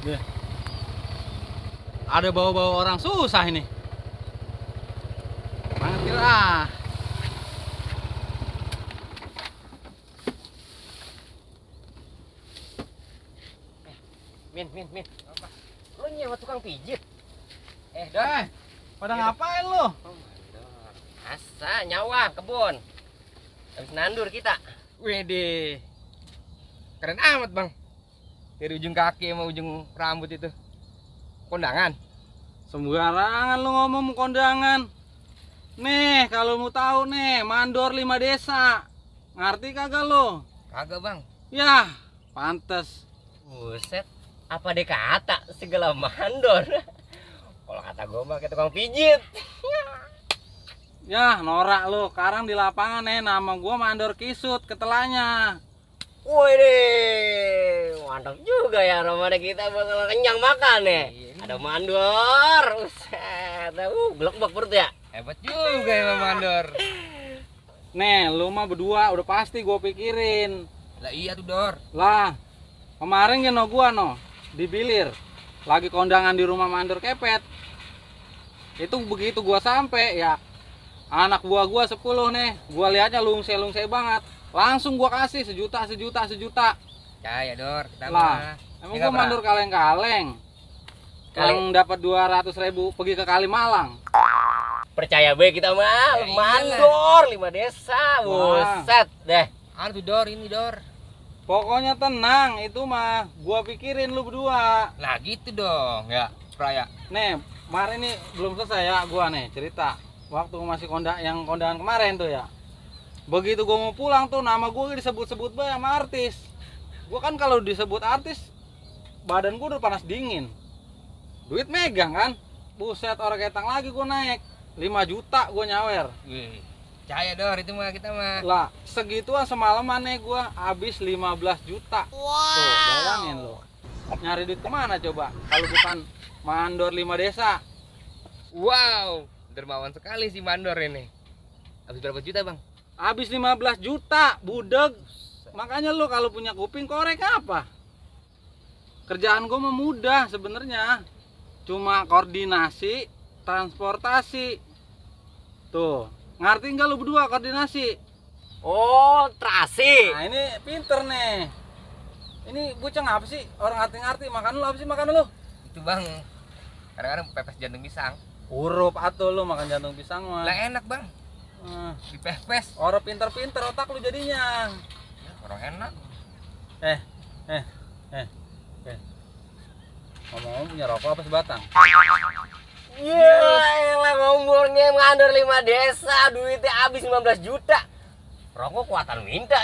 Deh. Ada bawa-bawa orang susah ini. Panggil ah. Min. Apa? Lu nyewa tukang pijit? Pada ngapain lu? Asa nyawa kebun. Habis nandur kita. Wede. Keren amat, Bang. Dari ujung kaki sama ujung rambut itu. Kondangan. Sembarangan lu ngomong kondangan. Nih, kalau mau tahu nih, mandor 5 desa. Ngerti kagak lu? Kagak, Bang. Yah, pantes. Buset. Apa deh kata segala mandor. Kalau kata gue mah kayak tukang pijit. Yah, norak lu. Sekarang di lapangan nih, nama gua Mandor Kisut, ketelanya. Wih, mantap juga ya Ramadan kita bakal kenyang makan ya. Ada mandor. Buset. Blok-blok perut ya. Hebat juga emang mandor. Nih, lu mah berdua udah pasti gua pikirin. Lah iya tuh, Dor. Lah, kemarin gino gua di Bilir. Lagi kondangan di rumah Mandor Kepet. Itu begitu gua sampai ya, anak buah gua 10 nih. Gua lihatnya lungse-lungse banget. Langsung gua kasih sejuta. Ya, Dor. Kita Lah, mah. emang gua mandor kaleng-kaleng. Yang dapat 200.000 pergi ke Kalimalang. Percaya be kita mah Ya mandor 5 desa. Wah. Buset deh. Anu tuh, Dor, ini, Dor. Pokoknya tenang, itu mah gua pikirin lu berdua. Lah gitu dong, ya, Praya. Nih, kemarin nih belum selesai ya gua nih cerita. Waktu masih kondangan kemarin tuh ya. Begitu gua mau pulang tuh nama gua disebut-sebut bae sama artis. Gua kan kalau disebut artis badan gua udah panas dingin. Duit megang kan. Buset, orang ketang lagi gua naik. 5 juta gua nyawer. Wih. Percaya, Dor, itu mah kita mah. Lah, segituan semalaman nih gua habis 15 juta. Wow. Tuh, bayangin lo. Nyari duit kemana coba? Kalau bukan mandor 5 desa. Wow, dermawan sekali si mandor ini. Habis berapa juta, Bang? Habis 15 juta, budeg. Makanya lo kalau punya kuping korek apa? Kerjaan gua mah mudah sebenarnya. Cuma koordinasi, transportasi. Tuh, ngerti nggak lu berdua koordinasi? Oh, terasi. Nah, ini pinter nih. Ini bocah apa sih? Orang ngerti-ngerti. Makan lu apa sih makan lu? Itu, Bang. Kadang-kadang pepes jantung pisang. Huruf atau lu makan jantung pisang mah. Lah enak, Bang. Dipepes. Orang pinter-pinter otak lu jadinya. Ya, orang enak. Eh. Ngomong-ngomong punya rokok apa sebatang? Yelah ngomongnya mandor 5 desa, duitnya habis 15 juta. Rokok kuatan minta.